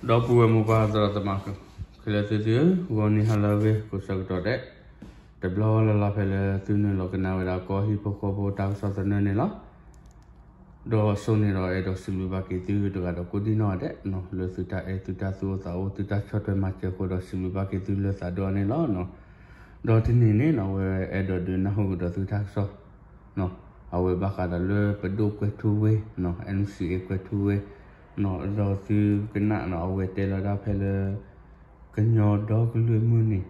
ဒီပုၢ်ဝဲၢ်မိၢ်ပၢ်သရၣ်သမါခဲလၢာ်သ့ၣ်သုဧၢ, ဂီၤနံၤဟါလၢအဂ့ၤ ကိးဆၢကတီၢ်ဒဲး တဘျီလၢ်လၢ်ဖဲလၢသုနုာ်လီၤကနၣ်ဝဲဒၣ် ကီၢ်ဟံၣ်ဖိဃီဖိတၢ်ကစီၣ်သနၢၣ်န့ၣ်လီၤ. ဒီးအစိန့ၣ်ဒီး အဲၣ်ဒိးစံးဘျုးဘၣ်က့ၤသုတဂၤဒီးကိးဒံနီၢ်ဂၤဒဲး လၢသုတၢ်အဲၣ် သုတၢ်သူၣ်အိၣ်သးအိၣ် သုတၢ်ဆီၣ်ထွဲမၤစၢၤအဃိဒီး စံးဘျုးဘၣ်က့ၤသုလၢသးဒိၣ်အါန့ၣ်လီၤ. ဒီးတနံၤန့ၣ်နီၤ အဝဲအဲၣ်ဒိးဒုးနၢ်ဟူကဒီးသုတၢ်ကစီၣ် အဝဲဘၣ်ဃးဒီးလၢပဒိၣ်ကွဲၤထူဝ့ နီၤ NCA ကွဲၤထူဝ့ နီၤ ဒီးသုကနၣ်နီၤ အဝဲတဲလီၤဒၣ်ဖဲလၢ ကညီဒီကလုာ်အမုၢ်နံၤ နီၤ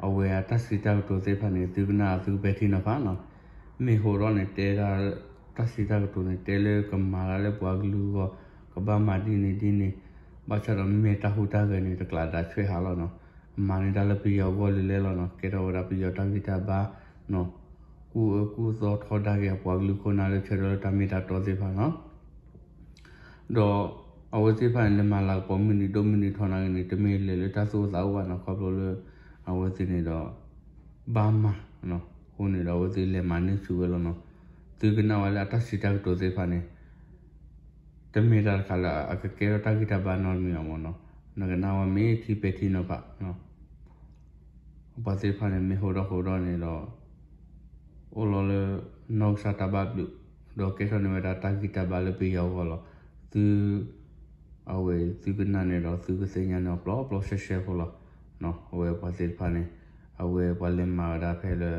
အဝဲအတၢ်စံးတၢ်ကတိၤသ့ၣ်တဖၣ်န့ၣ် သုကနၣ်သုကပဲာ်ထံနီၤဖးနီၤ. မ့ၢ်ဟိဒီးန့ၣ် တဲဒၣ် တၢ်စံးတၢ်ကတိၤန့ၣ် တဲလၢကမၤတၢ်လၢပှၤကလုာ်အဂီၢ် ကဘၣ်မၤဒ်န့ၣ်ဒ်န့ၣ် ဘၣ်ဆၣ်ဒီးမ့ၢ်တၢ်ဟူးတၢ်ဂဲၤန့ၣ် တကျးဒၣ်ဆွဲဟးလီၤနီၤ. မၤန့ၢ်တၢ်လၢပယီၤအဂီၢ်လံလဲၣ်လီၤနီၤ. ကဲထီၣ်ဝဲဒၣ်ပယီၤတၢ်ဂံၢ်တၢ်ဘါနီၤ ကူၣ်အၢကူၣ်သီထီဒါက့ၤအပှၤကလုာ်ခိၣ်နၢ်လၢဆၢထၢၣ်လၢတၢ်မ့ၢ်တၢ်တီသ့ၣ်တဖၣ်နီၤ. ဒီးအဝဲသ့ၣ်တဖၣ်န့ၣ် လဲၤမၤလၤကပီၤမုၢ်နံၤဒိၣ်မုၢ်နံၤထီနၤဂ့ၤန့ၣ် တမ့ၢ်လဲၤလၢတၢ်သူၣ်အိၣ်သးအိၣ်ဘၣ်နီၤ. ခီဖျိလၢ အဝဲသ့ၣ်န့ၣ်ဒီး ဘၣ်မၤ အဃိန့ၣ်ဒီးအဝဲသ့ၣ်လဲၤမၤန့ၢ်ဆူၣ်ဝဲလီၤနီၤ. သုကနၣ်ဝဲလၢအတၢ်စံးတၢ်ကတိၤသ့ၣ်တဖၣ်န့ၣ် တမ့ၢ်တၢ်တခါလၢအကကဲထီၣ်တၢ်ဂံၢ်တၢ်ဘါနီတမံၤဘၣ်မ့ၢ်နီၤ. နကနၣ်ဝဲမ့ၢ်ထံပဲာ်ထံနီၤဖး ပှၤသ့ၣ်တဖၣ်န့ၣ် မ့ၢ်ဟိဒီးဟိဒီးန့ၣ်ဒီး အိၣ်လီၤလၢ နီၢ်ကစၢ်တၢ်ဘၣ်ဘျုး ဒီးကဲထီၣ်န့ၢ်ဝဲဒၣ်တၢ်ဂံၢ်တၢ်ဘါလၢပယီၤအဂီၢ်လီၤ. သု အဝဲသုကနၣ်န့ၣ်ဒီး သုကသ့ၣ်ညါန့ၣ်အပျီပျီရှဲရှဲဖိလီၤ. အဝဲပှၤသ့ၣ်တဖၣ်န့ၣ် အဝဲပှၤလဲၤမၤဝဲဒၣ်ဖဲလၢ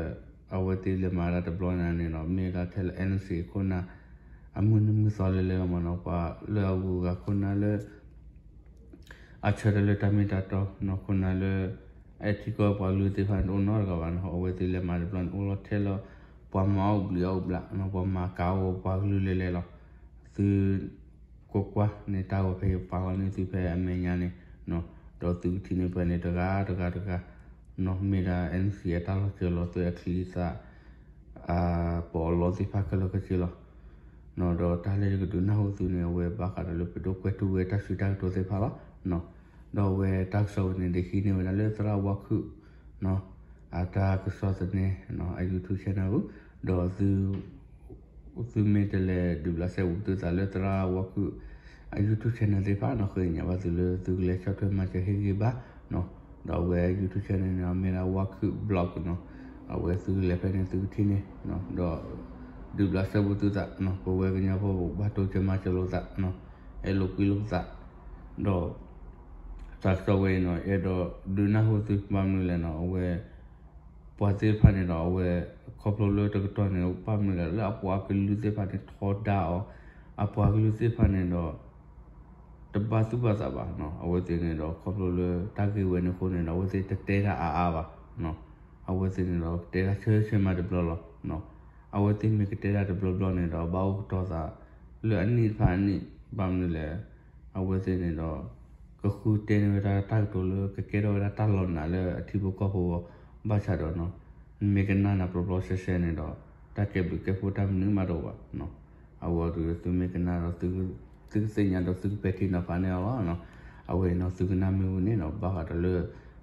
အဝဲသ့ၣ်လဲၤမၤဝဲဒၣ်တဘျီန့ၣ်န့ၣ်ဒီး မ့ၢ်ဝဲဒၣ်ထဲလၢ NCA ခိၣ်နၢ် အမုၢ်နံၤမုၢ်သီလဲၤလဲၤလီၤမ့ၢ်နီၤ. ပှၤလၢအဂုၤအဂၤခိၣ်နၢ်လၢ အဆၢထၢၣ်လၢတၢ်မ့ၢ်တၢ်တီနီၤ ခိၣ်နၢ်လၢ အဲၣ်ထံကီၢ်ပှၤကလုာ်သ့ၣ်တဖၣ်န့ၣ် တအိၣ်နီတဂၤဘၣ်နီၤ. အဝဲသ့ၣ်လဲၤမၤတဘျီန့ၣ် အိၣ်လီၤထဲလၢ ပှၤမၤအီၣ်ဘျံးအီၣ်ဘျးနီၤ ပှၤမၤကၤအီၣ်ပှၤကလုာ်လဲၤလဲၤလီၤ. သု ကွၢ်ကွၢ်န့ၣ် တၢ်ဂီၤဖဲယပာ်လီၤန့ၢ်သုဖဲအမဲာ်ညါန့ၣ်နီၤ ဒီးသုကထံၣ်န့ၢ်ဖဲန့ၣ် တဂၤတဂၤတဂၤနီၤ မ့ၢ်ဒၣ် NCA အတၢ်လီၤစၢၤလီၤသွဲၣ်အချံအသၣ် ပအီၣ်လီသ့ၣ်တဖၣ်ခဲလၢာ်ခဲဆ့လီၤ. ဒီးတၢ်လၢယကဒုးနၢ်ဟူသုန့ၣ် အဝဲဘၣ်ဃးဒီးလၢပဒိၣ်ကွဲၤထူဝ့တၢ်စံးတၢ်ကတိၤသ့ၣ်တဖၣ်လီၤ. ဒီးအဝဲတၢ်ကစီၣ်ဝဲန့ၣ် ဒ်ဟံးန့ၢ်ဝဲဒၣ်လၢသရၣ်ဝါခုၣ် အတၢ်ကစီၣ်သန့ အ YouTube channel ပူၤ ဒီး သုမ့ၢ်တလဲၤဒုးဘျးစဲဘူးသုသးလၢသရၣ်ဝါခုၣ် အ YouTube channel သ့ၣ်တဖၣ်နီၤ ဃ့ညါဘၣ်သုလၢသုကလဲၤဆီၣ်ထွဲမၤစၢၤဟ့ၣ်ဂံၢ်ဘါနီၤ. ဒီးအဝဲ YouTube channel န့ၣ် မ့ၢ်ဒၣ်ဝါခုၣ် blog နီၤ. အဝဲသုကလဲၤဖဲန့ၣ်သုကထံၣ်န့ၣ် ဒီး ဒုးဘျးစဲဘူးသုသးနီၤ ပဝဲကညီဖိပကဘၣ်တိစၢၤမၤစၢၤလိာ်သးနီၤ အဲၣ်လိာ်ကွံလိာ်သး ဒီး တၢ်ကစီၣ်ဝဲအံၤနီၤ အဲၣ်ဒိးဒုးနၢ်ဟူသု ဘၣ်မနုၤလဲၣ်နီၤ အဝဲ ပှၤသ့ၣ်တဖၣ်န့ၣ်ဒီး အဝဲ ခီဖျိလၢတကတီၢ်န့ၣ် ဘၣ်မနုၤလဲၣ် လၢအပှၤကလုာ်သ့ၣ်တဖၣ်န့ၣ် ထီဒါအီၤ အပှၤကလုာ်သ့ၣ်တဖၣ်န့ၣ်ဒီး တဘၣ်သူၣ်ဘၣ်သးဘၣ်နီၤ အဝဲသ့ၣ်န့ၣ်ဒီး ခီဖျိလၢတၢ်ဂ့ၢ်ဝဲန့ၣ်အဃိန့ၣ်ဒီး အဝဲသ့ၣ်တတဲတၢ်အါအါဘၣ်နီၤ အဝဲသ့ၣ်န့ၣ်ဒီး ကတဲတၢ်ဆၢဆၢမးတဘျီလီၤနီၤ အဝဲသ့ၣ်မ့ၢ်ကတဲတၢ်တဘျီဘျီန့ၣ်ဒီး ဘၣ်အိၣ်ကတီၤသး လၢအနံၣ်တဖၣ်အနံၣ် ဘၣ်မနုၤလဲၣ် အဝဲသ့ၣ်န့ၣ်ဒီး ကဃုတဲန့ၢ်ဝဲဒၣ်တၢ်ကတိၤလၢကကဲထီၣ်ဝဲဒၣ်တၢ်လီၤနာ်လၢအထံဖိကီၢ်ဖိအဂီၢ် ဘၣ်ဆၣ်ဒီးနီၤ နမ့ၢ်ကနၣ်နၤပျီပျီရှဲရှဲန့ၣ်ဒီး တၢ်ကဲဘျုးကဲဖှိၣ်တၢ်မနုၤမးတအိၣ်ဘၣ်နီၤ အဝဲဒၣ်သုမ့ၢ်ကနၣ်ဒီး သုကသ့ၣ်ညါဒီးသုကပဲာ်ထံနီၤဖးန့ၢ်အီၤလီၤနီၤ အဝဲအံၤနီၤ သုကနၣ်မ့ၢ်ဝံၤန့ၣ်နီၤ ဘၣ်ဃးဒီးလၢ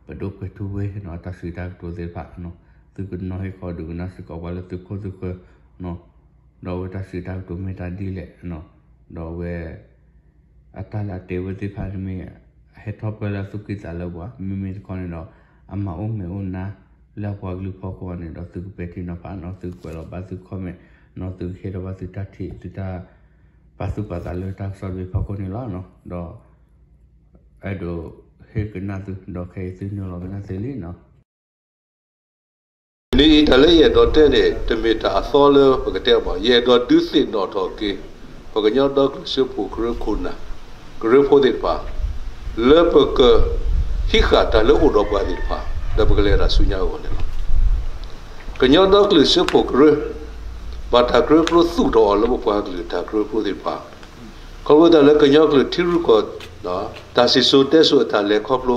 ပဒိၣ်ကွဲၤထူဝ့နီၤ အတၢ်စံးတၢ်ကတိၤသ့ၣ်တဖၣ်နီၤ သုကနီၤဟ့ၣ်ခီဒုးကနၣ်စ့ၢ်ကီးပှၤလၢသုခိၣ်သုဃၢၤနီၤ ဒီးအဝဲတၢ်စံးတၢ်ကတိၤမ့ၢ်တၢ်ဒ်လဲၣ်နီၤ ဒီးအဝဲ အတၢ်လၢအတဲဝဲသ့ၣ်တဖၣ်န့ၣ်မ့ၢ် ဟဲထီၣ်ပၢလၢအသူၣ်ကံၢ်သးလဲပှၤ မ့မ့ၢ်တခီန့ၣ်ဒီး အမၤအိၣ်မဲာ်အိၣ်နါ လၢအပှၤကလုာ်ဖီခိၣ်န့ၣ်ဒီး သုကပဲာ်ထံနီၤဖးနီၤ သုကကွဲးလီၤဘၣ်သု comment နီၤ သုကဟ့ၣ်ထီၣ်ဘၣ်သုတၢ်ထံၣ် သုတၢ်ပာ်သူၣ်ပာ်သးလၢတၢ်ကစီၣ်တဘ့ၣ်ဖီခိၣ်န့ၣ်လီၤနီၤ ဒီး အဲၣ်ဒိးဟ့ၣ်ကနၣ်သု ဒီးခဲအံၤသုနုာ်လီၤကနၣ်သ့လံနီၤ နံၤအံၤတၢ်လၢယအဲၣ်ဒိးတဲန့ၣ် တမ့ၢ်တၢ်အသီလၢပကတဲဘၣ် ယအဲၣ်ဒိးဒုးသ့ၣ်နီၣ်ထီၣ်က့ၤ ပကညီဒီကလုာ်စၢဖှိၣ်ကရၢခိၣ်နၢ် ကရၢဖိသ့ၣ်တဖၣ် လၢပက ဟံးဃာ်တၢ်လၢအိၣ်ဒီးပှၤသ့ၣ်တဖၣ် လၢပကလဲၤတၢ်ဆူညါအဂီၢ်န့ၣ်လီၤ. ကညီဒီကလုာ်စၢဖှိၣ်ကရၢ ဘၣ်တၢ်ကရၢကရိသူၣ်ထီၣ်အီၤလၢပပှၤကလုာ်တၢ်ကရၢကရိသ့ၣ်တဖၣ် ခီဖျိလၢကညီကလုာ်ထံရူၢ်ကီၢ် တၢ်စံၣ်စိၤတဲစိၤအတၢ်လဲၤခီဖျိ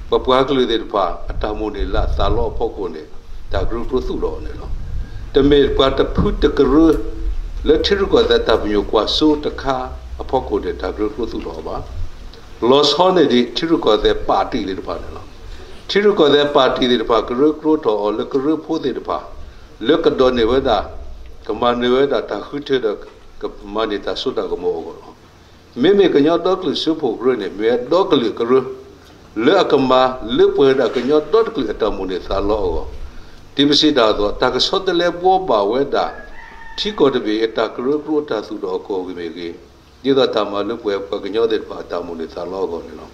ပပှၤကလုာ်သ့ၣ်တဖၣ် အတၢ်မိၣ်န့ၢ်လၢအသးလီအဖီခိၣ်န့ၣ် တၢ်ကရၢကရိသူၣ်ထီၣ်အီၤန့ၣ်လီၤ. တမ့ၢ်ပှၤတဖုတကရၢ လၢထံရူၢ်ကီၢ်သဲးတၢ်ပညိၣ်ကွၢ်စိတခါအဖီခိၣ်န့ၣ် တၢ်ကရၢကရိသူၣ်ထီၣ်အီၤဘၣ်. လီၤဆီန့ၢ်ဒံးထံရူၢ်ကီၢ်သဲးပၣ်တံၣ်သ့ၣ်တဖၣ်န့ၣ်လီၤ. ထံရူၢ်ကီၢ်သဲးပၣ်တံၣ်သ့ၣ်တဖၣ် ကရၢကရိထီၣ်အီၤလၢကရၢဖိသ့ၣ်တဖၣ် လၢကဒိးန့ၢ်ဝဲဒၣ် ကမၤနၢၤဝဲဒၣ်တၢ်ဃုထၢဒီး ကမၤန့ၢ်တၢ်စိတၢ်ကမီၤအဂီၢ်လီၤ. မ့မ့ၢ်ကညီဒီကလုာ်စၢဖှိၣ်ကရၢန့ၣ် မ့ၢ်ဝဲဒီကလုာ်ကရၢ လၢအကမၤလၢပှဲၤဒၣ်ကညီဒီတကလုာ်အတၢ်မိၣ်န့ၢ်သးလီအဂီၢ်, ဒ်ပစံးတၢ်အသိး တၢ်ကဆီတလဲဘှီဘၣ်ဝဲဒၣ် ထံကီၢ်တဘ့ၣ်အတၢ်ကရၢကရိအတၢ်သူၣ်ထီၣ်အကီၢ်ဂ့ၤမ့ၢ်ဂ့ၤ, ဒ်သိးတၢ်မၤလၢပှဲၤပှၤကညီသ့ၣ်တဖၣ်အတၢ်မိၣ်န့ၢ်သးလီအဂီၢ်န့ၣ်လီၤ.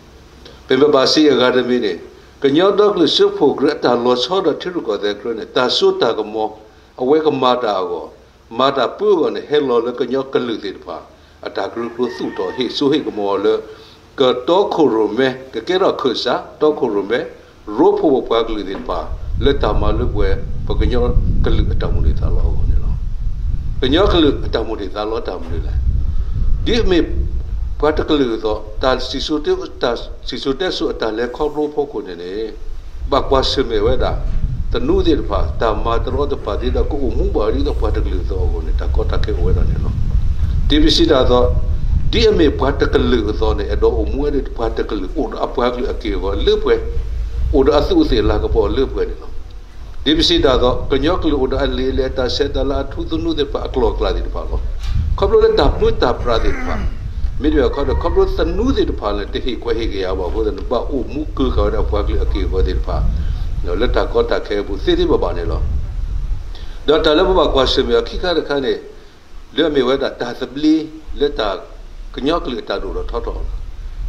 ပမ့ၢ်ဘၣ်စံးအဂၤတမံၤန့ၣ် ကညီဒီကလုာ်စၢဖှိၣ်ကရၢအတၢ်လီၤဆီဒီးထံရူၢ်ကီၢ်သဲးကရၢန့ၣ် တၢ်စိတၢ်ကမီၤ အဝဲကမၤတၢ်အဂီၢ်, မၤတၢ်ပၢအဂီၢ်န့ၣ် ဟဲလီၤလၢကညီကလုာ်သ့ၣ်တဖၣ် အတၢ်ကရၢကရိသူၣ်ထီၣ်ဟ့ၣ်စိဟ့ၣ်ကမီၤလၢ ကတီခိၣ်ရိၣ်မဲ ကကဲထီၣ်ခၢၣ်စး တီခိၣ်ရိၣ်မဲ ရိဖှိၣ်ပပှၤကလုာ်သ့ၣ်တဖၣ် လၢတၢ်မၤလၢပှဲၤ ပကညီကလုာ်အတၢ်မိၣ်န့ၢ်သးလီအဂီၢ်န့ၣ်လီၤ. ကညီကလုာ်အတၢ်မိၣ်န့ၢ်သးလီတၢ်မနုၤလဲၣ်. ဒ်အမ့ၢ်ပှၤတကလုာ်အသိး တၢ်စံၣ်စိၤတဲ တၢ်စံၣ်စိၤတဲစိၤအတၢ်လဲၤခီဖျိဖီခိၣ်န့ၣ်န့ၣ် ဘၣ်ကွၢ်ဆၢၣ်မဲာ်ဝဲဒၣ် သနူသ့ၣ်တဖၣ် တၢ်မၤတရီတပါသ့ဒီး ကအိၣ်မူဘၣ်ဒ်သိးပှၤတကလုာ်အသိးအဂီၢ်န့ၣ် တၢ်ကီတၢ်ခဲအိၣ်ဝဲဒၣ်န့ၣ်လီၤ. ဒ်ပစံးတၢ်အသိး ဒ်အမ့ၢ်ပှၤတကလုာ်အသိးန့ၣ် အဲၣ်ဒိးအိၣ်မူဝဲဒၣ်ပှၤတကလုာ် အိၣ်ဒီးအပှၤကလုာ်အက့ၢ်အဂီၤလၢပှဲၤ, အိၣ်ဒီးအသူးအသ့ၣ်လၤကပီၤလၢပှဲၤန့ၣ်လီၤ. ဒ်ပစံးတၢ်အသိး ကညီကလုာ်အိၣ်ဒီးအလံာ်အလဲၢ် အတၢ်ဆဲးတၢ်လၤ အထူသနူသ့ၣ်တဖၣ် အကျိၤအကျဲသ့ၣ်တဖၣ်လီၤ. ခီဖျိလၢတၢ်ပၢတၢ်ပြးသ့ၣ်တဖၣ် မ့တမ့ၢ်အခီဒီး ခီဖျိသနူသ့ၣ်တဖၣ်န့ၣ် တဟ့ၣ်ခွဲးဟ့ၣ်ကယာ်ဘၣ်အဃိသတးန့ၣ် ဘၣ်အိၣ်မူကၢဃာ်ဝဲဒၣ်ပှၤကလုာ်အက့ၢ်အဂီၤသ့ၣ်တဖၣ် လၢတၢ်ကီတၢ်ခဲအပူၤသ့သ့ဘၣ်ဘၣ်န့ၣ်လီၤ. ဒီးတၢ်လၢပဘၣ်ကွၢ်ဆၢၣ်မဲာ်အီၤခံခါတခါန့ၣ် လၢအမ့ၢ်ဝဲဒၣ်တၢ်သဘျ့လၢတၢ် ကညီကလုာ်အတၢ်ဒိၣ်ထီၣ်ထီထီၣ်လီၤ.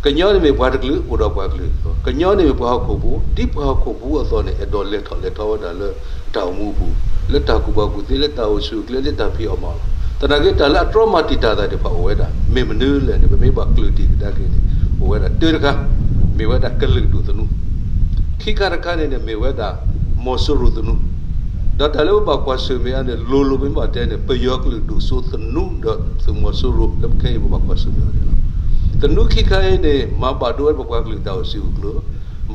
ကညီန့ၣ်မ့ၢ်ပှၤတကလုာ် အိၣ်ဒီးပှၤကလုာ်အသိး, ကညီန့ၣ်မ့ၢ်ပှၤဟီၣ်ခိၣ်ဖိ ဒ်ပှၤဟီၣ်ခိၣ်ဖိအသိးန့ၣ် အဲၣ်ဒိးလဲၤထီၣ်လဲၤထီဝဲဒၣ်လၢတၢ်အိၣ်မူအပူၤ, လၢတၢ်ကူၣ်ဘၣ်ကူၣ်သ့ လၢတၢ်အိၣ်ဆူၣ်အိၣ်ချ့ လၢတၢ်ဖံးအီၣ်မၤအီၣ်လီၤ. သနာ်က့တၢ်လၢအတြီမၤတံာ်တာ်သးသ့ၣ်တဖၣ်အိၣ်ဝဲဒၣ် မ့ၢ်မနုၤလဲၣ်န့ၣ် ပမ့ၢ်ဘၣ်ကျၢၢ်တံာ်ကဒါက့ၤန့ၣ် အိၣ်ဝဲဒၣ်တၢတခါ မ့ၢ်ဝဲဒၣ်ကလုာ်ဒိၣ်သနူ ခံခါတခါန့ၣ်န့ၣ် မ့ၢ်ဝဲဒၣ် မီၤစိရိၤသနူ, ဒီးတၢ်လၢပဘၣ်ကွၢ်ဆၢၣ်မဲာ်အီၤန့ၣ် လိၤလိၤပမ့ၢ်ဘၣ်တဲန့ၣ် ပယီၤကလုာ်ဒိၣ်စိသနူ ဒီးသုးမီၤစိရိၤ လၢပခဲအံၤပဘၣ်ကွၢ်ဆၢၣ်မဲာ်အီၤန့ၣ်လီၤ. သနူခံခါအံၤန့ၣ် မၤဘၣ်ဒိဝဲဒၣ်ပပှၤကလုာ်တၢ်အိၣ်ဆူၣ်အိၣ်ချ့,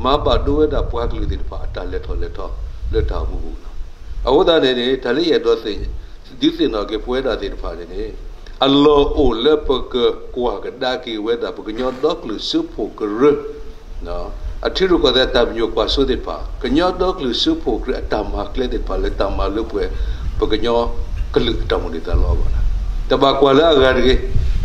မၤဘၣ်ဒိဝဲဒၣ်ပှၤကလုာ်သ့ၣ်တဖၣ်အတၢ်လဲၤထီၣ်လဲၤထီလၢတၢ်အိၣ်မူပူၤလီၤ. အဃိသတးန့ၣ်န့ၣ် တၢ်လၢယအဲၣ်ဒိးသ့ၣ် ဒုးသ့ၣ်နီၣ်က့ၤပဝဲဒၣ်သ့ၣ်တဖၣ်န့ၣ်န့ၣ် အလီၢ်အိၣ်လၢပကကွၢ်ကဒါက့ၤဝဲဒၣ် ပကညီဒီကလုာ်စၢဖှိၣ်ကရၢ အထံရူၢ်ကီၢ်သဲးတၢ်ပညိၣ်ကွၢ်စိသ့ၣ်တဖၣ်, ကညီဒီကလုာ်စၢဖှိၣ်ကရၢအတၢ်မၤကျဲသ့ၣ်တဖၣ်လၢတၢ်မၤလၢပှဲၤ ပကညီကလုာ်အတၢ်မိၣ်န့ၢ်သးလီအဂီၢ်န့ၣ်, တဘၣ်ကွၢ်လၢအဂၤတဂ့ၤ,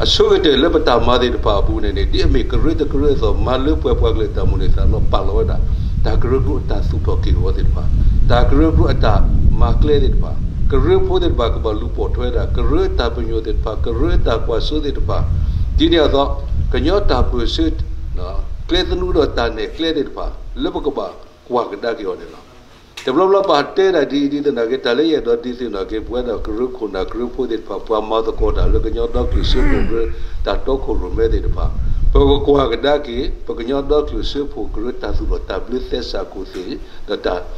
အဆိကတၢၢ်လၢပတၢ်မၤသ့ၣ်တဖၣ်အပူၤန့ၣ်န့ၣ် ဒ်အမ့ၢ်ကရၢတကရၢအသိး မၤလၢပှဲၤပှၤကလုာ်အတၢ်မိၣ်န့ၢ်သးလီ ပာ်လီၤဝဲဒၣ် တၢ်ကရၢကရိအတၢ်သူၣ်ထီၣ်က့ၢ်ဂီၤသ့ၣ်တဖၣ်, တၢ်ကရၢကရိအတၢ်မၤကျဲသ့ၣ်တဖၣ်, ကရၢဖိသ့ၣ်တဖၣ်ကဘၣ်လူၤပိာ်ထွဲဒၣ် ကရၢတၢ်ပညိၣ်သ့ၣ်တဖၣ်, ကရၢတၢ်ကွၢ်စိသ့ၣ်တဖၣ်, ဒ်န့ၣ်အသိး ကညီတၢ်ပၢၢ်ဆၢ ကျဲသနူဒီးတၢ်နဲၣ်ကျဲသ့ၣ်တဖၣ် လၢပကဘၣ်ကွၢ်ကဒါက့ၤအီၤန့ၣ်လီၤ. တဘျီဘျီပာ်တဲဒၣ်ဒ်အံၤဒ်သနာ်က့ တၢ်လၢယအဲၣ်ဒိးဒုးသ့ၣ်နီၣ်က့ၤ ပဝဲဒၣ်ကရၢခိၣ်နၢ်ကရၢဖိသ့ၣ်တဖၣ် ပှၤမၤသကိးတၢ်လၢကညီဒီကလုာ်စၢဖှိၣ်ကရၢ တၢ်တီခိၣ်ရိၣ်မဲသ့ၣ်တဖၣ် ပကကွၢ်ကဒါက့ၤ ပကညီဒီကလုာ်စၢဖှိၣ်ကရၢတၢ်သူၣ်ထီၣ်တၢ်ဘျၢသဲစးခိၣ်သ့ၣ် ဒီးတၢ်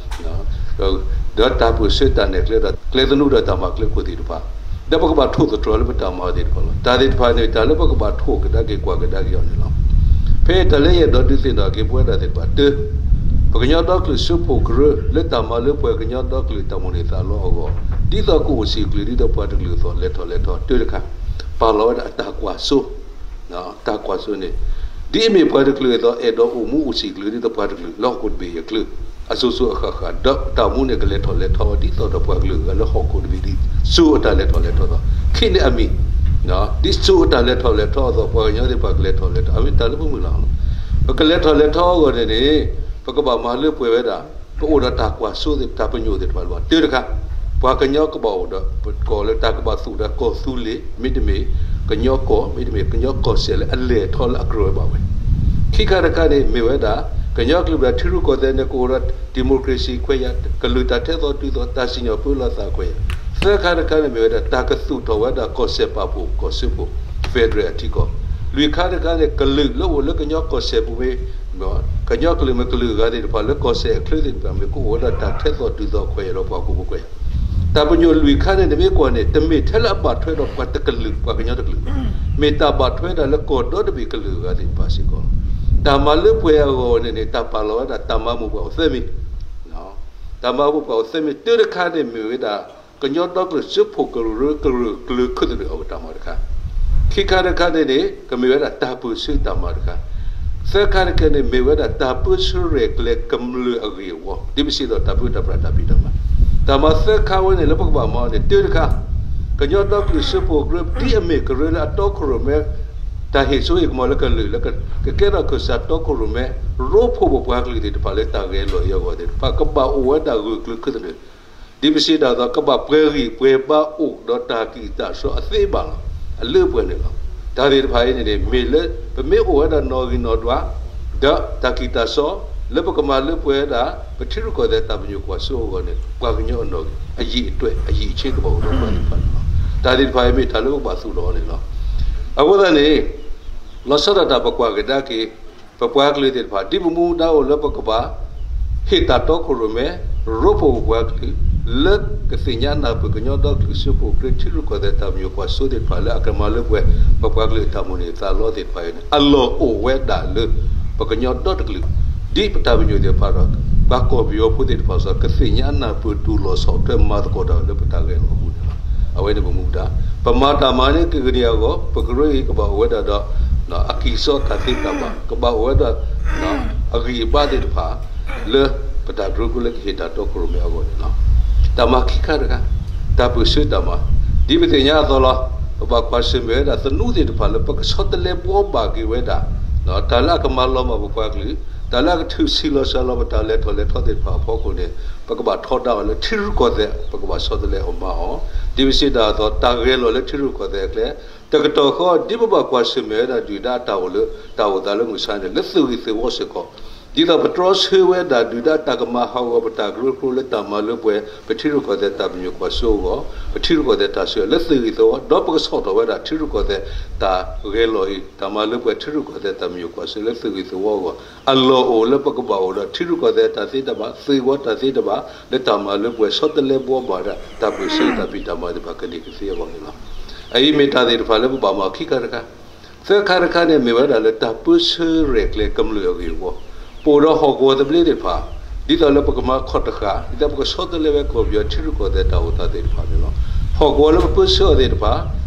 ဒီးတၢ်ပၢၢ်ဆၢတၢ်နဲၣ်ကျဲဒီး ကျဲသနူဒီးတၢ်မၤကျဲခိၣ်သ့ၣ်တဖၣ် ဒီးပကဘၣ်ထိၣ်သတြီၤလၢပတၢ်မၤသ့ၣ်တဖၣ်လီၤ. တၢ်သ့ၣ်တဖၣ်န့ၣ် တၢ်လၢပကဘၣ်ထိၣ်ကဒါက့ၤကွၢ်ကဒါက့ၤအီၤန့ၣ်လီၤ. ဖဲတၢ်လၢယအဲၣ်ဒိးဒုးသ့ၣ်နီၣ်က့ၤပဝဲဒၣ်သ့ၣ်တဖၣ် တၢ ပကညီဒီကလုာ်စၢဖှိၣ်ကရၢ လၢတၢ်မၤလၢပှဲၤကညီဒီကလုာ်တၢ်မိၣ်န့ၢ်သးလီအဂီၢ် ဒ်သိးကအိၣ်စံာ်ကလုာ်ဒ်သိးပှၤတကလုာ်အသိး လဲၤထီၣ်လဲၤထီ တၢတခါ ပာ်လီၤဝဲဒၣ်အတၢ်ကွၢ်စိ တၢ်ကွၢ်စိန့ၣ် ဒ်အမ့ၢ်ပှၤတကလုာ်အသိး အဲၣ်ဒိးအိၣ်မူအိၣ်စံာ်ကလုာ်ဒ်သိးပှၤတကလုာ်လၢဟီၣ်ခိၣ်တဘ့ၣ်အံၤအကျါ အစိၤစိၤအဃၣ်ဃၣ် ဒီးတၢ်အိၣ်မူန့ၣ် ကလဲၤထီၣ်လဲၤထီအီၤ ဒ်သိးဒီးပှၤကလုာ်အဂၤလၢဟီၣ်ခိၣ်တဘ့ၣ်ဒ်စိၤအတၢ်လဲၤထီၣ်လဲၤထီအသိး ခဲန့ၣ်အမံၤ ဒ်စိၤအတၢ်လဲၤထီၣ်လဲၤထီအသိး ပှၤကညီသ့ၣ်တဖၣ်ကလဲၤထီၣ်လဲၤထီ အမ့ၢ်တၢ်လၢပမုၢ်လၢ်လီၤ. ပကလဲၤထီၣ်လဲၤထီအဂီၢ်န့ၣ်န့ၣ် ပကဘၣ်မၤလၢပှဲၤဝဲဒၣ် ပအိၣ်ဒီးတၢ်ကွၢ်စိသ့ၣ် တၢ်ပညိၣ်သ့ၣ်တဖၣ်လၢၤဘၣ် တၢတခါ ပှၤကညီကဘၣ်အိၣ်ဒီး ပကိးလၢတၢ်ကဘၣ်သူၣ်ဒီးကီၢ်သူလ့ၤ မ့တမ့ၢ် ကညီကီၢ် မ့တမ့ၢ်ကညီကီၢ်စဲၣ်လၢအလဲၤထီၣ်လၢအကြၢးဝဲဘၣ်ဝဲ ခံခါတခါန့ၣ် မ့ၢ်ဝဲဒၣ် ကညီကလုာ်ဘၣ်ထံရူၢ်ကီၢ်သဲးန့ၣ် ကအိၣ်ဒီး democracy ခွဲးယာ် ကလုာ်တၢ်ထဲသိးတုၤသိး တၢ်စံၣ်ညီၣ်ပၢလီၤသးခွဲးယာ် သၢခါတခါန့ၣ် မ့ၢ်ဝဲဒၣ် တၢ်ကသူၣ်ထီၣ်ဝဲဒၣ်ကီၢ်စဲၣ်ပာ်ဖှိၣ်ကီၢ်စၢဖှိၣ် federal အထံကီၢ် လွံၢ်ခါတခါန့ၣ် ကလုာ်လၢအိၣ်လၢကညီကီၢ်စဲၣ်ပူၤမ့ၢ် ကညီကလုာ်မ့ၢ်ကလုာ်အဂၤသ့ၣ်တဖၣ် လၢကီၢ်စဲၣ်အချၢသ့ၣ်တဖၣ်မ့ၢ် ကအိၣ်ဝဲဒၣ်တၢ်ထဲသိးတုၤသိးခွဲးယာ်ဒီးပှၤဟီၣ်ခိၣ်ဖိခွဲးယာ် တၢ်ပညိၣ်လွံၢ်ခါန့ၣ် နမ့ၢ်ကွၢ်န့ၣ် တမ့ၢ်ထဲလၢအဘၣ်ထွဲဒီးပှၤတကလုာ် ပှၤကညီတကလုာ်ဘၣ်. မ့ၢ်တၢ်ဘၣ်ထွဲဒၣ်လၢကီၢ်ဒီတဘ့ၣ်ကလုာ်အဂၤသ့ၣ်တဖၣ်စ့ၢ်ကီးလီၤ. တၢ်မၤလၢပှဲၤအဂီၢ်န့ၣ်န့ၣ် တၢ်ပာ်လီၤဝဲဒၣ်တၢ်မၤမိၢ်ပှၢ်အိၣ်သၢမံၤ တၢ်မၤမိၢ်ပှၢ်အိၣ်သၢမံၤ တၢတခါန့ၣ်မ့ၢ်ဝဲဒၣ် ကညီဒီကလုာ်စၢဖှိၣ်ကရၢကရိကျၢၤခၢၣ်သနၢၣ်အီၤတၢ်မၤတခါ, ခံခါတခါန့ၣ်န့ၣ် ကမ့ၢ်ဝဲဒၣ်တၢ်ပၢၢ်ဆၢတၢ်မၤတခါ, သၢခါတခါန့ၣ် မ့ၢ်ဝဲဒၣ်တၢ်ပၢဆှၢရဲၣ်ကျဲၤကမျၢၢ်အဂ့ၢ်အဝီ ဒ်ပစံးဒီးတၢ်ပၢတၢ်ပြးတၢ်ဖံးတၢ်မၤ, တၢ်မၤသၢခါဝဲန့ၣ် လၢပကဘၣ်မၤအီၤန့ၣ် တၢတခါ ကညီဒီကလုာ်စၢဖှိၣ်ကရၢ ဒ်အမ့ၢ်ကရၢလၢအတီခိၣ်ရိၣ်မဲ တၢ်ဟ့ၣ်စိဟ့ၣ်ကမီၤလၢကလုာ်လၢကကဲထီၣ်ခၢၣ်စးတီခိၣ်ရိၣ်မဲ ရိဖှိၣ်ပပှၤကလုာ်သ့ၣ်တဖၣ်လၢတၢ်ဂဲၤလီၤအံၤအဂီၢ်သ့ၣ်တဖၣ် ကဘၣ်အိၣ်ဝဲဒၣ်ဂၢၢ်ကျၢၤခုသနၢၣ် ဒ်ပစံးတၢ်အသိး ကဘၣ်ပှဲၤဂံၢ်ပှဲၤဘါအိၣ်ဒီးတၢ်ကံၢ်တၢ်စီအသ့ဘၣ်လီၤ. အလၢအပှဲၤန့ၣ်လီၤ. တၢ်သ့ၣ်တဖၣ်အံၤန့ၣ်န့ၣ် မ့ၢ်လၢ ပမ့ၢ်အိၣ်ဝဲဒၣ်နီၣ်ဂံၢ်နီၣ်ဒွး ဒီးတၢ်ကံၢ်တၢ်စီ လၢပကမၤလၢပှဲၤဝဲဒၣ် ပထံရူၢ်ကီၢ်သဲးတၢ်ပညိၣ်ကွၢ်စိအဂီၢ်န့ၣ် ပှၤကညီအနီၣ်ဂံၢ် အယံာ်အတွဲၣ် အယံာ်အဆ့ကဘၣ်အိၣ်ဒီးပှၤသ့ၣ်တဖၣ်န့ၣ်လီၤ. တၢ်သ့ၣ်တဖၣ်အံၤမ့ၢ်တၢ်လၢပကဘၣ်သူၣ်ထီၣ်အီၤန့ၣ်လီၤ. အဃိသတးန့ၣ် လီၤဆီဒၣ်တၢ်ပကွၢ်ကဒါက့ၤ ပပှၤကလုာ်သ့ၣ်တဖၣ် ဒ်ပမူဒါအိၣ်လၢပကဘၣ် ဟ့ၣ်တၢ်တီခိၣ်ရိၣ်မဲ ရိဖှိၣ်ပပှၤကလုာ် လၢကသ့ၣ်ညါနၢ်ပၢၢ်ကညီဒီကလုာ်စၢဖှိၣ်ကရၢ ထံရူၢ်ကီၢ်သဲးတၢ်ပညိၣ်ကွၢ်စိသ့ၣ်တဖၣ်လၢအကမၤလၢပှဲၤ ပပှၤကလုာ်အတၢ်မိၣ်န့ၢ်သးလီသ့ၣ်တဖၣ်အံၤန့ၣ် အလီၢ်အိၣ်ဝဲဒၣ်လၢ ပကညီဒီတကလုာ် ဒ်ပတၢ်ပညိၣ်သ့ၣ်တဖၣ်ဒီး ပှၤကီၢ်ပယီၤဖိသ့ၣ်တဖၣ်စ့ၢ်ကီး ကသ့ၣ်ညါနၢ်ပၢၢ်တူၢ်လိာ်ဆီၣ်ထွဲမၤသကိးတၢ်လၢပတၢ်ဂဲၤလိာ်အပူၤန့ၣ်လီၤ. အဝဲန့ၣ်ပမူဒါ ပမၤတၢ်မၤန့ၢ်က့ၤကန့ၢ်အဂီၢ် ပကရၢအံၤကဘၣ်အိၣ်ဝဲဒၣ်ဒီး အကံၢ်စီတၢ်သ့တၢ်ဘၣ် ကဘၣ်အိၣ်ဝဲဒၣ် အဂံၢ်အဘါသ့ၣ်တဖၣ် လၢပတၢ်ကရၢကရိလၢကဟ့ၣ်တၢ်တီခိၣ်ရိၣ်မဲအဂီၢ်န့ၣ်လီၤ. တၢ်မၤခံခါတခါ တၢ်ပၢၢ်ဆၢတၢ်မၤ ဒ်ပသ့ၣ်ညါအသိးလီၤ. ပဘၣ်ကွၢ်ဆၢၣ်မဲာ်ဝဲဒၣ်သနူသ့ၣ်တဖၣ်လၢပကဆီတလဲဘှီဘၣ်က့ၤဝဲဒၣ် တၢ်လၢအကမၤလီၤမၢ်ပပှၤကလုာ် တၢ်လၢအကထုးဆံးလီၤစှၤလီၤပတၢ်လဲၤထီၣ်လဲၤထီသ့ၣ်တဖၣ်အဖီခိၣ်န့ၣ် ပကဘၣ်ထီဒါအီၤလၢထံရူၢ်ကီၢ်သဲး ပကဘၣ်ဆီတလဲအီၤမၤအီၤ ဒ်ပစံးတၢ်အသိး တၢ်ဂဲၤလိာ်လၢထံရူၢ်ကီၢ်သဲးအကျဲ တကတီၢ်ဃီ ဒ်ပဘၣ်ကွၢ်ဆၢၣ်မဲာ်ဝဲဒၣ်ဒုၣ်ဒါအတၢ်အိၣ်လၢ တၢ်အိၣ်သးလၢမုၢ်ဆါန့ၣ် လၢသုးဂ့ၢ်သုးဝီစ့ၢ်ကီး ဒ်သိးပတြီဆၢဝဲဒၣ်ဒုၣ်ဒါတၢ်ကမၤဟးဂီၤပတၢ်ကရၢကရိလၢတၢ်မၤလၢပှဲၤ ပထံရူၢ်ကီၢ်သဲးတၢ်ပညိၣ်ကွၢ်စိအဂီၢ် ပထံရူၢ်ကီၢ်သဲးတၢ်ဆၢလၢသုးဂ့ၢ်သုးဝီ ဒီးပကဆီၣ်ထွဲဝဲဒၣ်ထံရူၢ်ကီၢ်သဲးတၢ်ဂဲၤလိာ်အံၤ တၢ်မၤလၢပှဲၤထံရူၢ်ကီၢ်သဲးတၢ်ပညိၣ်ကွၢ်စိလၢသုးဂ့ၢ်သုးဝီအဂီၢ် အလီၢ်အိၣ်လၢပကဘၣ်အိၣ်ဒီးထံရူၢ်ကီၢ်သဲးတၢ်သ့တၢ်ဘၣ် သုးဂ့ၢ်ဝီတၢ်သ့တၢ်ဘၣ် လၢတၢ်မၤလၢပှဲၤဆီတလဲဘှီဘၣ်ဒၣ် တၢ်ပၢၢ်ဆၢတၢ်ဖံးတၢ်မၤသ့ၣ်တဖၣ်ကန့ၢ်ကသ့အဂီၢ်န့ၣ်လီၤ. အအံၤမ့ၢ်တၢ်သ့ၣ်တဖၣ်လၢပဘၣ်မၤခံခါတခါ သၢခါတခါန့ၣ် မ့ၢ်ဝဲဒၣ်လၢတၢ်ပၢဆှၢရဲၣ်ကျဲၤကမျၢၢ်အဂ့ၢ်အဝီ, ပအိၣ်ဒီးဟီၣ်ကဝီၤသဘျ့သ့ၣ်တဖၣ်, ဒ်သိးလၢပကမၤခီၣ်တဃာ်, ဒ်သိးပကဆီတလဲဝဲကီၢ်ပယီၤထံရူၢ်ကီၢ်သဲးတၢ်အိၣ်သးသ့ၣ်တဖၣ်န့ၣ်လီၤ. ဟီၣ်ကဝီၤလၢပပၢဆှၢအီၤသ့ၣ်တဖၣ်,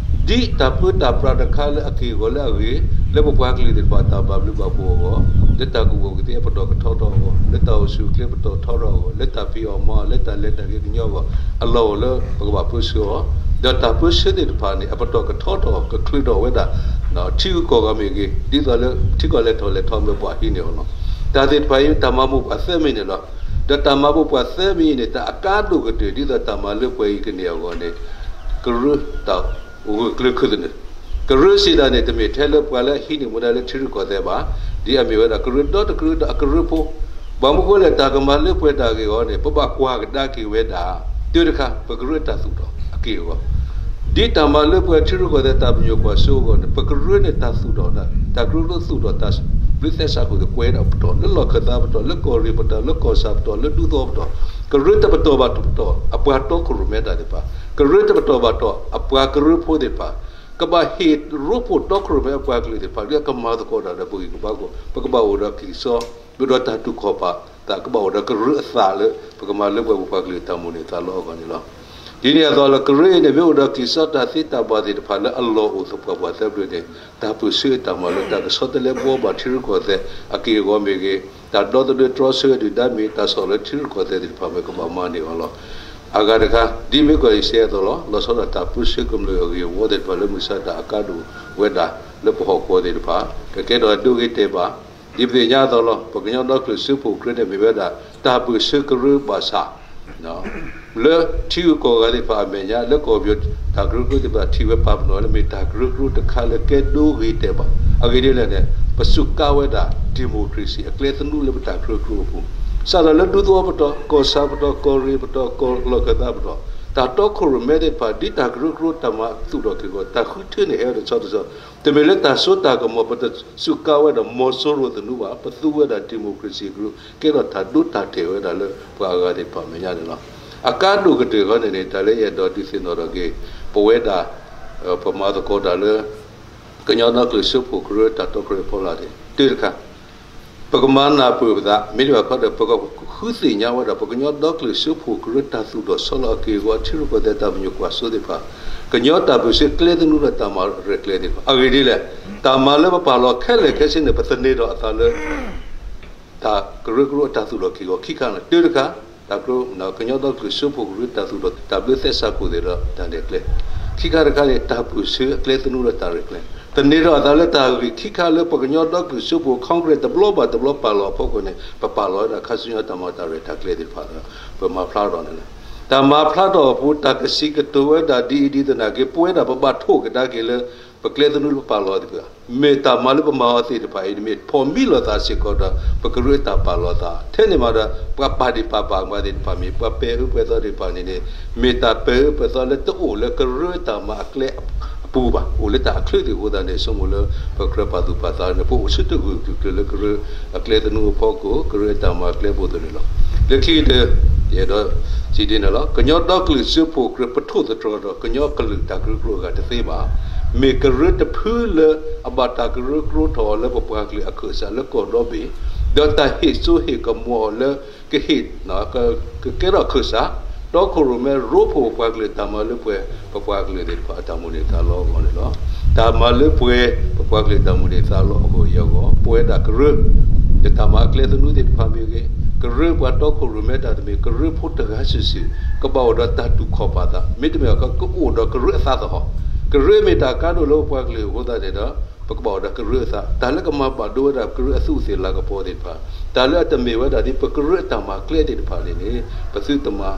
ဒ်တၢ်ပၢတၢ်ပြးတခါလၢအက့ၢ်အဂီၤလၢအဂ့ၤ, လၢပပှၤကလုာ်သ့ၣ်တဖၣ်တၢ်ဘၣ်ဘျုးဘၣ်ဖှိၣ်အဂီၢ်, လၢတၢ်ကူၣ်ဘၣ်ကူၣ်သ့အပတီၢ်ကထီထီၣ်အဂီၢ်, လၢတၢ်အိၣ်ဆူၣ်အိၣ်ချ့ပတီၢ်ထီထီၣ်အဂီၢ်, လၢတၢ်ဖံးအီၣ်မၤအီၣ်, လၢတၢ်လဲၤတၢ်က့ၤကညီအဂီၢ်, အလီၢ်အိၣ်လၢပကဘၣ်ပၢဆှၢအီၤ, ဒီးတၢ်ပၢဆှၢသ့ၣ်တဖၣ်န့ၣ် အပတီၢ်ကထီထီၣ်ကချုးထီၣ်ဝဲဒၣ် ထံဂုၤကီၢ်ဂၤမ့ၢ်ဂ့ၤ, ဒ်သိးလၢထံကီၢ်လဲၤထီၣ်လဲၤထီမ့ၢ်ပှၤဟံးန့ၢ်အီၤလီၤ. တၢ်သ့ၣ်တဖၣ်အံၤ တၢ်မၤမိၢ်ပှၢ်သၢမံၤန့ၣ်လီၤ. ဒီးတၢ်မၤမိၢ်ပှၢ်သၢမံၤအံၤန့ၣ် တၢ်အကါဒိၣ်ကတၢၢ် ဒ်သိးတၢ်မၤလၢပှဲၤအံၤကန့ၢ်အဂီၢ်န့ၣ် ကရၢတၢ်ဂၢၢ်ကျၢၤခုသနၢၣ်, ကရၢစံးဒၣ်န့ၣ် တမ့ၢ်ထဲလၢပှၤလၢအဟံးန့ၢ်မူဒါလၢထံရူၢ်ကီၢ်သဲးဘၣ်, ဒ်အမ့ၢ်ဝဲဒၣ် ကရၢဒီတကရၢဒီးအကရၢဖိ ဘၣ်မနုၤဃိလဲၣ် တၢ်ကမၤလၢပှဲၤတၢ်ဂ့ၢ်အဂီၢ်န့ၣ် ပဘၣ်ကွၢ်ကဒါက့ၤဝဲဒၣ် တၢတခါ ပကရၢတၢ်သူၣ်ထီၣ်အက့ၢ်အဂီၤ, ဒ်တၢ်မၤလၢပှဲၤထံရူၢ်ကီၢ်သဲးတၢ်ပညိၣ်ကွၢ်စိအဂီၢ်န့ၣ် ပကရၢန့ၣ်တၢ်သူၣ်ထီၣ်ဒၣ် တၢ်ကရၢကရိသူၣ်ထီၣ်တၢ်ဘျုးသဲစးခိၣ်သ့ၣ်ကွဲးဒၣ်ပတီၢ် လၢလီၢ်ခၢၣ်သးပတီၢ် လၢကီၢ်ရ့ၣ်ပတီၢ် လၢကီၢ်ဆၣ်ပတီၢ် လၢဒူသဝီပတီၢ်, ကရၢတပတီၢ်ဘၣ်တပတီၢ် အပှၤတီခိၣ်ရိၣ်မဲတၢ်သ့ၣ်တဖၣ်, ကရၢတပတီၢ်ဘၣ်တပတီၢ် အပှၤကရၢဖိသ့ၣ်တဖၣ် ကဘၣ်ဟ့ၣ်ရိဖှိၣ်တီခိၣ်ရိၣ်မဲအပှၤကလုာ်သ့ၣ်တဖၣ် လၢအကမၤသကိးတၢ်ဒီးပဂံၢ်ပဘါအဂီၢ် ပကဘၣ်အိၣ်ဒီးကံၢ်စီ အိၣ်ဒီးတၢ်တူၢ်ခီၣ်ပာ်သး ကဘၣ်အိၣ်ဒီးကရၢအသးလၢ ပကမၤလၢပှဲၤပပှၤကလုာ်တၢ်မိၣ်န့ၢ်သးလီအဂီၢ်န့ၣ်လီၤ. ဒ်န့ၣ်အသိးလၢကရၢအံၤန့ၣ် မ့ၢ်အိၣ်ဒီးကံၢ်စီတၢ်သ့တၢ်ဘၣ်သ့ၣ်တဖၣ်လၢအလီၢ်အိၣ်သပှၢ်ပှၢ်သၢဖျၢၣ်န့ၣ် တၢ်ပၢဆှၢတၢ်မၤလၢတၢ်ကဆီတလဲဘှီဘၣ်ထံရူၢ်ကီၢ်သဲးအက့ၢ်အဂီၤမ့ၢ်ဂ့ၤ, တၢ်ဒီသဒၢတြီဆၢဒုၣ်ဒါမ့ၢ် တၢ်ဆီၣ်လၢထံရူၢ်ကီၢ်သဲးသ့ၣ်တဖၣ်မ့ၢ် ကဘၣ်မၤန့ၢ်အီၤလီၤ. အဂၤတခါ ဒ်မ့ၢ်ကွၢ်အံၤစဲအသိးလီၤ. လီၤဆီဒၣ်တၢ်ပၢဆှၢကမျၢၢ်အဂ့ၢ်အဝီသ့ၣ်တဖၣ်လၢမုၢ်ဆါတၢ်အကါဒိၣ်ဝဲဒၣ်လၢပဟီၣ်ကဝီၤသ့ၣ်တဖၣ် ကကဲထီၣ်ဒိဂ့ၤတဲာ်ဘၣ် ဒ်ပသ့ၣ်ညါအသိးလီၤ. ပကညီဒီကလုာ်စၢဖှိၣ်ကရၢန့ၣ်မ့ၢ်ဝဲဒၣ် တၢ်ပၢဆှၢကရၢဘၣ်ဆၣ် လၢထံဂုၤကီၢ်ဂၤသ့ၣ်တဖၣ်အမဲာ်ညါ လၢကီၢ်ပယီၤတၢ်ကရၢကရိသ့ၣ်တဖၣ်ထံၣ်ဝဲပာ်ပနီၣ်ဝဲလၢ မ့ၢ်တၢ်ကရၢကရိတခါလၢကဲဒိဂ့ၤတဲာ်ဘၣ်. အဂ့ၢ်ဒ်လဲၣ်န့ၣ် ပစူးကါဝဲဒၣ် democracy အကျဲသနူလၢပတၢ်ကရၢကရိအပူၤ စးထီၣ်လၢဒူသဝီပတီၢ် ကီၢ်ဆၣ်ပတီၢ် ကီၢ်ရ့ၣ်ပတီၢ် ကီၢ်လီၢ်ခၢၣ်သးပတီၢ် တၢ်တီခိၣ်ရိၣ်မဲသ့ၣ်တဖၣ် ဒ်တၢ်ကရၢကရိတၢ်မၤသူၣ်ထီၣ်က့ၤအဂီၢ် တၢ်ဃုထၢန့ၣ်ဟဲဝဲတဆီတဆီ တမ့ၢ်လၢတၢ်စိတၢ်ကမီၤ ပတစူးကါဝဲဒီးမီၤစိရိၤသနူဘၣ် ပသူဝဲဒၣ် democracy ကရၢ ကဲထီၣ်တၢ်ဒိတၢ်တဲာ်ဝဲဒၣ်လၢပှၤအဂၤသ့ၣ်တဖၣ်အမဲာ်ညါန့ၣ်လီၤ. အကါဒိၣ်ကတၢၢ်ဃီန့ၣ်န့ၣ် တၢ်လၢယအဲၣ်ဒိးဒုးသ့ၣ်နီၣ်ထီၣ်က့ၤ ပဝဲဒၣ် ပမၤသကိးတၢ်လၢ ကညီဒီကလုာ်စၢဖှိၣ်ကရၢတၢ်တီကရၢဖီလာ်န့ၣ် တၢတခါ ပကမၤနၢ်ပၢၢ်ပသး မ့တမ့ၢ်ဘၣ်ခီဒီး ပကဃုသ့ၣ်ညါဝဲဒၣ် ပကညီဒီကလုာ်စၢဖှိၣ်ကရၢတၢ်သူၣ်ထီၣ်ဆီလီၤအက့ၢ်အဂီၤ ထံရူၢ်ကီၢ်သဲးတၢ်ပညိၣ်ကွၢ်စိသ့ၣ်တဖၣ် ကညီတၢ်ပၢဆှၢကျဲသနူလၢတၢ်မၤရဲၣ်ကျဲၤသ့ၣ်တဖၣ် အဂ့ၢ်ဒ်လဲၣ် တၢ်မၤလၢပပာ်လီၤခဲလၢာ်ခဲဆ့န့ၣ် ပသန့ၤထီၣ်အသးလၢ တၢ်ကရၢကရိအတၢ်သူၣ်ထီၣ်က့ၤအဂီၤ ခံခါန့ၣ် တၢတခါ တၢ်ကရၢ ကညီဒီကလုာ်စၢဖှိၣ်ကရၢတၢ်သူၣ်ထီၣ် တၢ်ဘျၢသဲစးခိၣ်သ့ၣ်ဒီးတၢ်ရဲၣ်ကျဲၤ ခံခါတခါန့ၣ် တၢ်ပၢဆှၢအကျဲသနူလၢတၢ်ရဲၣ်ကျဲၤ သန့ၤထီၣ်အသးလၢတၢ်ဂ့ၢ်ခံခါလၢပကညီဒီကလုာ်စၢဖှိၣ် Congress တဘျီဘၣ်တဘျီပာ်လီၤအဖီခိၣ်န့ၣ် ပပာ်လီၤဝဲဒၣ်ခါဆူညါတၢ်မၤတၢ်ရဲၣ်တၢ်ကျဲၤသ့ၣ်တဖၣ်ဒီး ပမၤဖျါထီၣ်န့ၣ်လီၤ. တၢ်မၤဖျါထီၣ်အပူၤ တၢ်ကစံးကတိၤဝဲဒၣ်ဒ်အံၤဒ်သနာ်က့ ပဝဲဒၣ်ပဘၣ်ထိၣ်ကဒါက့ၤလၢ ပကျဲသနူလၢပပာ်လီၤသ့ၣ်တဖၣ် မ့ၢ်တၢ်မၤလၢပမၤအီၤသ့ၣ်တဖၣ်အံၤ မ့ၢ်ဖီၣ်မံလီၤသးစ့ၢ်ကီးဒီး ပကရၢအတၢ်ပာ်လီၤသး ထဲန့ၣ်မးဒီး ပှၤပာ်ဒံးပာ်ဘၣ်မၤသ့ၣ်တဖၣ်မ့ၢ် ပှၤပဲာ်အၢပဲာ်သီသ့ၣ်တဖၣ်န့ၣ်န့ၣ် မ့ၢ်တၢ်ပဲာ်အၢပဲာ်သီလၢတအိၣ်လၢကရၢတၢ်မၤအကျဲအပူၤဘၣ်, အိၣ်လၢတၢ်အချၢသ့ၣ်အဃိသတးန့ၣ် ဆိကမိၣ်လၢပကြၢးပာ်သူၣ်ပာ်သးန့ၣ် ပအိၣ်ဆၢထၢၣ်ဂၢၢ်ကျၢၤကျၢၤလၢကရၢအကျဲသနူအဖီခိၣ် ကရၢအတၢ်မၤအကျဲအပူၤအသိးန့ၣ်လီၤ. လၢခံကတၢၢ် ယအဲၣ်ဒိးစံးဒ်န့ၣ်လီၤ. ကညီဒီကလုာ်စၢဖှိၣ်ကရၢ ပထိၣ်သတြီၤဒီးကညီကလုာ်တၢ်ကရၢကရိအဂၤတသ့ဘၣ်. မ့ၢ်ကရၢတဖုလၢအဘၣ်တၢ်ကရၢကရိထီၣ်အီၤလၢပပှၤကလုာ်အခၢၣ်စးလၢကီၢ်ဒီဘ့ၣ်, ဒီးတၢ်ဟ့ၣ်စိဟ့ၣ်ကမီၤအီၤလၢ ကဟ့ၣ် ကကဲထီၣ်ခၢၣ်စး တီခိၣ်ရိၣ်မဲရိဖှိၣ်ပပှၤကလုာ်တၢ်မၤလၢပှဲၤ ပပှၤကလုာ်သ့ၣ်တဖၣ်အတၢ်မိၣ်န့ၢ်သးလီအဂီၢ်န့ၣ်လီၤ. တၢ်မၤလၢပှဲၤ ပပှၤကလုာ်တၢ်မိၣ်န့ၢ်သးလီအဂီၢ်အံၤအဂီၢ် ပဝဲဒၣ်ကရၢ ယတၢ်မၤအကျဲသနူသ့ၣ်တဖၣ်မ့ၢ်ဂ့ၤ, ကရၢပှၤတီခိၣ်ရိၣ်မဲတၢ်တမံၤ ကရၢဖိတဂၤစုာ်စုာ် ကဘၣ်အိၣ်ဒီးတၢ်တူၢ်ခီၣ်ပာ်သး မ့တမ့ၢ်ကအိၣ်ဒီးကရၢအသးသဟီၣ်, ကရၢမ့ၢ်တၢ်ကါဒိၣ်လၢပပှၤကလုာ်အဃိသတးန့ၣ်ဒီး ပကဘၣ်အိၣ်ဒီးကရၢအသး တၢ်လၢကမၤဘၣ်ဒိဝဲဒၣ်ကရၢအသူးအသ့ၣ်လၤကပီၤသ့ၣ်တဖၣ်, တၢ်လၢအတမ့ၢ်ဝဲဒၣ်ဒ်ပကရၢအတၢ်မၤကျဲသ့ၣ်တဖၣ်န့ၣ်န့ၣ် ပသုတမၤ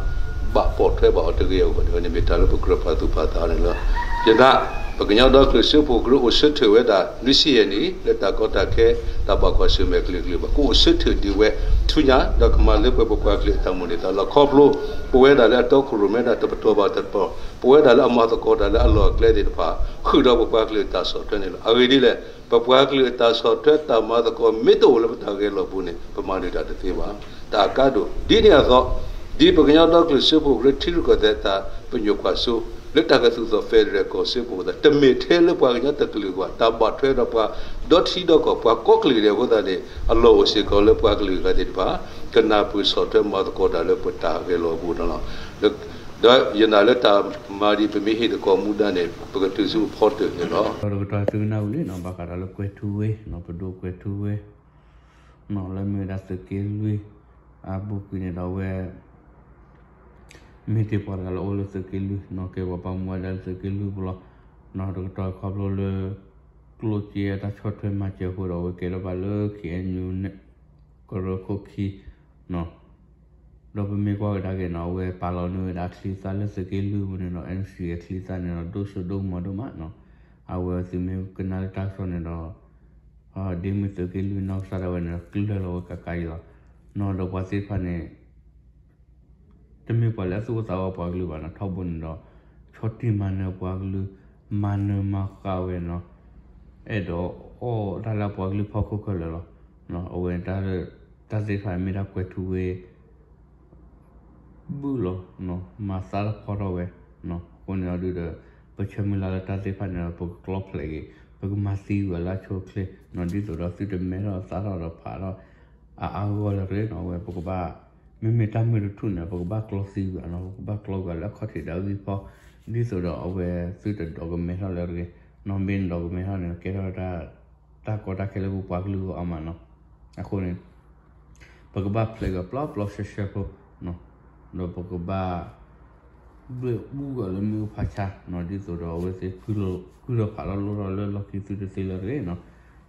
ဘၣ်ပိာ်ထွဲဘၣ်အီၤတဂ့ၤအဂီၢ်န့ၣ် မ့ၢ်တၢ်လၢပကြၢးပာ်သူၣ်ပာ်သးန့ၣ်လီၤ. ယနာ် ပကညီဒီကလုာ်စၢဖှိၣ်ကရၢအိၣ်ဆၢထၢၣ်ဝဲဒၣ် နွံဆံယဲၢ်နံၣ် လၢတၢ်ကီတၢ်ခဲ တၢ်ဘၣ်ကွၢ်ဆၢၣ်မဲာ်ကလုာ်ကလုာ်ဘၣ် ကအိၣ်ဆၢထၢၣ်ဒံးဝဲဆူညါ ဒီးကမၤလၢပှဲၤပပှၤကလုာ်အတၢ်မိၣ်န့ၢ်သးလီခီဖျိ ပဝဲဒၣ်လၢအတီခိၣ်ရိၣ်မဲဒၣ်တပတီၢ်ဘၣ်တပတီၢ် ပဝဲဒၣ်လၢအမၤသကိးတၢ်လၢအလီၢ်အကျဲသ့ၣ်တဖၣ် ဃုာ်ဒီးပပှၤကလုာ်အတၢ်ဆီၣ်ထွဲန့ၣ်လီၤ. အဂ့ၢ်ဒ်လဲၣ် ပပှၤကလုာ်အတၢ်ဆီၣ်ထွဲတၢ်မၤသကိး မ့ၢ်တအိၣ်လၢပတၢ်ဂဲၤလိာ်ပူၤန့ၣ် ပမၤနုၤတၢ်တသ့ဘၣ်. တၢ်အကါဒိၣ် ဒ်န့ၣ်အသိး ဒ်ပကညီဒီကလုာ်စၢဖှိၣ်ကရၢထံရူၢ်ကီၢ်သဲးတၢ်ပညိၣ်ကွၢ်စိ လၢတၢ်ကသူၣ်ထီၣ် federal ကီၢ်စၢဖှိၣ်အသး တမ့ၢ်ထဲလၢပှၤကညီတကလုာ်ဘၣ် တၢ်ဘၣ်ထွဲဒီးပှၤဒီထံဒီကီၢ် ပှၤကိးကလုာ်ဒဲးအဃိသတးန့ၣ် အလီၢ်အိၣ်စ့ၢ်ကီးလၢပှၤကလုာ်ဂၤသ့ၣ်တဖၣ် ကနၢ်ပၢၢ်ဆီၣ်ထွဲမၤသကိးတၢ်လၢပတၢ်ဂဲၤလိာ်အပူၤန့ၣ်လီၤ. ဒီးယနာ်လၢတၢ်မၤဒ်ပမ့ၢ်ဟ့ၣ်သကိးမူဒါန့ၣ် ပကတုၤဆူအဖီတၢၢ်န့ၣ်လီၤ. ဒီးတကတီၢ်သုကနၣ်ဝံၤလံနီၤ ဘၣ်ဃးဒီးလၢကွဲၤထူဝ့နီၤ ပဒိၣ်ကွဲၤထူဝ့ လၢမ့ၢ်ဝဲဒၣ်သုးက့လွံၢ် အဘူးကွံာ်န့ၣ်ဒီးအဝဲ မ့ၢ်တ့ၢ်ပှၤတဂၤလၢအိၣ်လၢသုးက့လွံၢ်နီၤ ကဲပှၤဘၣ်မူဝဲဒၣ်လၢသုးက့လွံၢ်ပူၤလီၤ. နီၤ တကတီၢ်ခီဖျိလၢ ကျိၣ်စ့အတၢ်ဆီၣ်ထွဲမၤစၢၤအဃိဒီး အဝဲကဲထီၣ်ဘၣ်လၢ ခ့ၣ်အဲၣ်ယူၣ် ကရၢခိၣ်ခံနီၤ ဒီးပမ့ၢ်ကွၢ်ကဒါက့ၤနီၤ အဝဲပာ်လီၤန့ၢ်ဝဲဒၣ်အချံသၣ်လၢသုးက့လွံၢ်ပူၤန့ၣ်ဒီး NCA အချံသၣ်န့ၣ်ဒီး ဒိၣ်စိဒိၣ်ကမီၤဒိၣ်မးနီၤ. အဝဲသုမ့ၢ်ကနၣ်လၢတၢ်ကစီၣ်န့ၣ်ဒီး ဒ်မ့ၢ်သုးက့လွံၢ်နီၢ်ကစၢ်ဒၣ်ဝဲန့ၣ်ဒီး ကလၢာ်လီၤဝဲကကါအံၤလီၤ. နီၤ ဒီးပှၤသ့ၣ်တဖၣ်န့ၣ် တမ့ၢ်ပှၤလၢအသူၣ်အိၣ်သးအိၣ်ပှၤကလုာ်ဘၣ်နီၤ ထီဘိန့ၣ်ဒီး ဆီၣ်တံၢ်မၤနၢၤပှၤကလုာ် မၤနၢၤမၤဃၣ်ဝဲနီၤ အဲၣ်ဒိးအီၣ်တၢ်လၢအပှၤကလုာ်ဖီခိၣ်ခဲလၢာ်လီၤ. အဝဲတၢ် တၢ်သ့ၣ်တဖၣ်မ့ၢ်ဒၣ်ကွဲၤထူဝ့ ဘုၣ်လီၤ မၤသးတဖီထီၣ်ဝဲ အဃိန့ၣ်ဒီး ပဆၢမုၢ်လၢ်လၢတၢ်သ့ၣ်တဖၣ်န့ၣ်ဒီး ပကကျီဖျဲးက့ၤ ပကမၤသံဝဲလၢအဆိအချ့နီၤ ဒ်သိးဒီးသုတမဲထီၣ်သးထီၣ်ဒီးဖးထီၣ် အအါဂီၢ်လၢၤတဂ့ၤနီၤ အဝဲပကဘၣ် မ့မ့ၢ်တၢ်မုာ်တထူၣ်န့ၣ် ပကဘၣ်ကျီသံဝဲနီၤ ပကဘၣ်ကျီကွံာ်လၢအခီၣ်ထံးဒီးအဂံၢ်ဖီ ဒ်သိးဒီးအဝဲသုတဒိးကမဲထီၣ်လၢၤတဂ့ၤနီၤ မ့ၢ်နဒိးကမဲထီၣ်န့ၣ် ကဲထီၣ်ဝဲဒၣ် တၢ်ကီတၢ်ခဲလၢပပှၤကလုာ်ဂီၢ်အါမးနီၤ အဃိန့ၣ် ပကဘၣ်ဖျဲးက့ၤပျီပျီဆှဲဆှဲဖိ ဒီးပကဘၣ် ဘျဲၣ်အူဂၤလၢမ့ၣ်အူဖးဆါနီၤ ဒ်သိးဒီးအဝဲသ့ၣ် ကုၢ်ထီၣ်ဖးထီၣ်လိၣ်ထီၣ်လၢလီၢ်ခံသုတသ့လၢၤတဂ့ၤနီၤ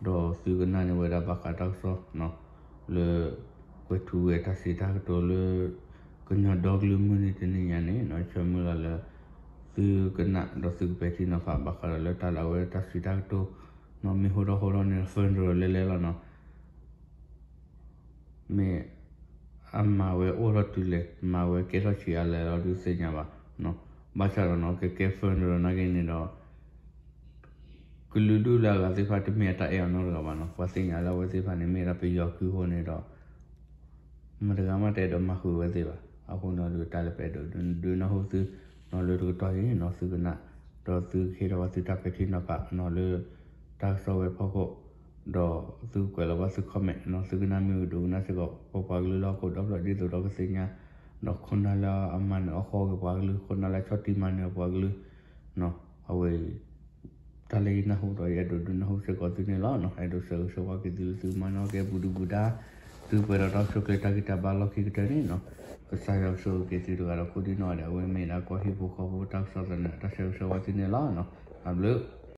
ဒီးသုကနၣ်န့ၢ်ဝဲဒၣ်ဘၣ်ဃးတၢ်ကစီၣ်နီၤ လၢ ကွဲၤထူဝ့တၢ်စံးတၢ်ကတိၤလၢ ကညီဒီကလုာ်မုၢ်နံၤတနံၤညါန့ၣ်နီၤ ဆၢမုၢ်လၢ်လၢ သုကနၣ်ဒီးသုကပဲာ်ထံနီၤဖး ဘၣ်ဃးဒီးလၢတၢ်လၢအဝဲတၢ်စံးတၢ်ကတိၤနီၤ မ့ၢ်ဟိထီၣ်ဟိထီၣ်န့ၣ် federal လဲၤလဲၤလီၤနီၤ မ့ၢ်အမၤဝဲအိၣ်ထီၣ်တုၤလဲၣ် မၤဝဲကဲထီၣ်ဆံးအါလဲၣ်လီၤဒုးသ့ၣ်ညါဘၣ်နီၤ ဘၣ်ဆၣ်ဒီးနီၤ ကကဲ federal နာ်က့န့ၣ်ဒီး ကလုာ်ဒူၣ်လၢအဂၤသ့ၣ်တဖၣ်တမ့ၢ်အတၢ်အဲၣ်အီၤနီတဂၤဘၣ်နီၤ ပှၤသ့ၣ်ညါလၢအဝဲသ့ၣ်တဖၣ်န့ၣ် မ့ၢ်ဒၣ်ပယီၤကုၢ်အဃိန့ၣ်ဒီး မတၤတဂၤမးတအဲၣ်ဒိးမၤဃုာ်ဝဲသ့ၣ်ဘၣ်. အဃိန့ၣ်ဒီး တၢ်လၢပအဲၣ်ဒိးဒုးနၢ်ဟူသုနီၤ လၢတကတီၢ်အံၤနီၤ သုကနၣ် ဒီးသုကဟ့ၣ်ထီၣ်ဘၣ်သုတၢ်ပဲာ်ထံနီၤဖးနီၤ လၢတၢ်ကစီၣ်ဝဲအဖီခိၣ် ဒီးသုကကွဲးလီၤဘၣ်သု comment နီၤ သုကနၣ်မ့ၢ်ဂ့ၤ ဒိကနၣ်စ့ၢ်ကီး ပပှၤကလုာ်လၢဟီၣ်ခိၣ်ဒီဖျၢၣ် ဒ်သိးဒီးကသ့ၣ်ညါ ဒီးခိၣ်နၢ်လၢအမၤနၢၤအီၣ်ဃီက့ၤပှၤကလုာ် ခိၣ်နၢ်လၢဆီၣ်တံၢ်မၤနၢၤပှၤကလုာ်နီၤ အဝဲအံၤ တၢ်လၢယနၢ်ဟူဒီး ယအဲၣ်ဒိးဒုးနၢ်ဟူစ့ၢ်ကီးသုန့ၣ်လီၤ. အဲၣ်ဒိးဆၢဂ့ၤဆၢဝါက့ၤသုလၢသုမၤနၢၤက့ၤအပူၤဒုးပူၤဒါ သုပှဲၤဒီးတၢ်အိၣ်ဆူၣ်အိၣ်ချ့တၢ်ဂံၢ်တၢ်ဘါလီၢ်ခံကတၢၢ်န့ၣ်နီၤ ကစၢ်ယွၤကဆိၣ်ဂ့ၤက့ၤသုတဂၤဒီးကိးဒံနီၢ်ဂၤဒဲး အဝဲမ့ၢ်ဒၣ်ကီၢ်ဟံၣ်ဖိဃီဖိတၢ်ကစီၣ်သနၢၣ် တၢ်ဆၢဂ့ၤဆၢဝါသုန့ၣ်လီၤ. တၢ်ဘျုး